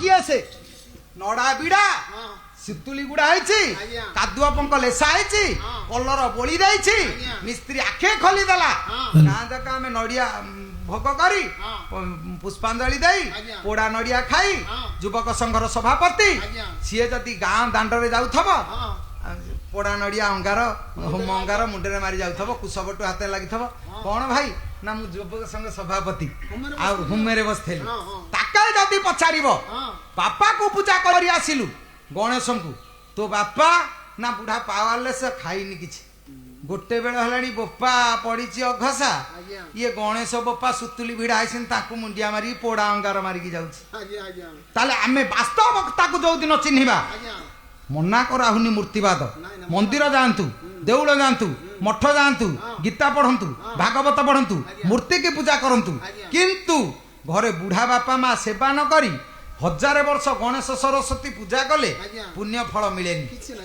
କିଏ ସେ? ନଡା ବିଡା, ସିତୁଳି ଗୁଡା ହେଇଛି, କାଦୁଅ ପଙ୍କ ଲେସା ହେଇଛି, କଲର ବୋଳି ଦେଇଛି, ମିସ୍ତ୍ରୀ ଆଖି ଖୋଲିଦେଲା। ଗାଁ ଯାକ ଆମେ ନଡିଆ ଭୋଗ କରି, ପୁଷ୍ପାଞ୍ଜଳି ଦେଇ, ପୋଡା ନଡିଆ ଖାଇ, ଯୁବକ ସଂଘର ସଭାପତି ସିଏ ଯଦି ଗାଁ ଦାଣ୍ଡରେ ଯାଉଥିବ, ପୋଡା ନଡିଆ ଅଙ୍ଗାର, ହୋମ ଅଙ୍ଗାର ମୁଣ୍ଡରେ ମାରି ଯାଉଥିବ, କୁଶବଟୁ ହାତରେ ଲାଗିଥିବ, କଣ ଭାଇ? ନା, ମୁଁ ଯୁବକ ସଂଘ ସଭାପତି ଆଉ ହୁମେରେ ବସିଥିଲି। ତାକେ ଯଦି ପଚାରିବ, ବାପାକୁ ପୂଜା କରି ଆସିଲୁ ଗଣେଶଙ୍କୁ, ତୋ ବାପା ନା ବୁଢା ପାୱାରଲେସ୍, ଖାଇନି କିଛି, ଗୋଟେ ବେଳ ହେଲାଣି, ବୋପା ପଡିଛି ଅଘସା, ଇଏ ଗଣେଶ ବୋପା ସୁତୁଲି ଭିଡା ହେଇଛନ୍ତି, ତାଙ୍କୁ ମୁଣ୍ଡିଆ ମାରିକି ପୋଡା ଅଙ୍ଗାର ମାରିକି ଯାଉଛି। ତାହେଲେ ଆମେ ବାସ୍ତବତାକୁ ଯୋଉଦିନ ଚିହ୍ନିବା, ମନା କରାହୁନି ମୂର୍ତ୍ତିବାଦ। ମନ୍ଦିର ଯାଆନ୍ତୁ, ଦେଉଳ ଯାଆନ୍ତୁ, ମଠ ଯାଆନ୍ତୁ, ଗୀତା ପଢନ୍ତୁ, ଭାଗବତ ପଢନ୍ତୁ, ମୂର୍ତ୍ତିକି ପୂଜା କରନ୍ତୁ, କିନ୍ତୁ ଘରେ ବୁଢା ବାପା ମା ସେବା ନ କରି 1000 ବର୍ଷ ଗଣେଶ ସରସ୍ୱତୀ ପୂଜା କଲେ ପୁଣ୍ୟ ଫଳ ମିଳେନି।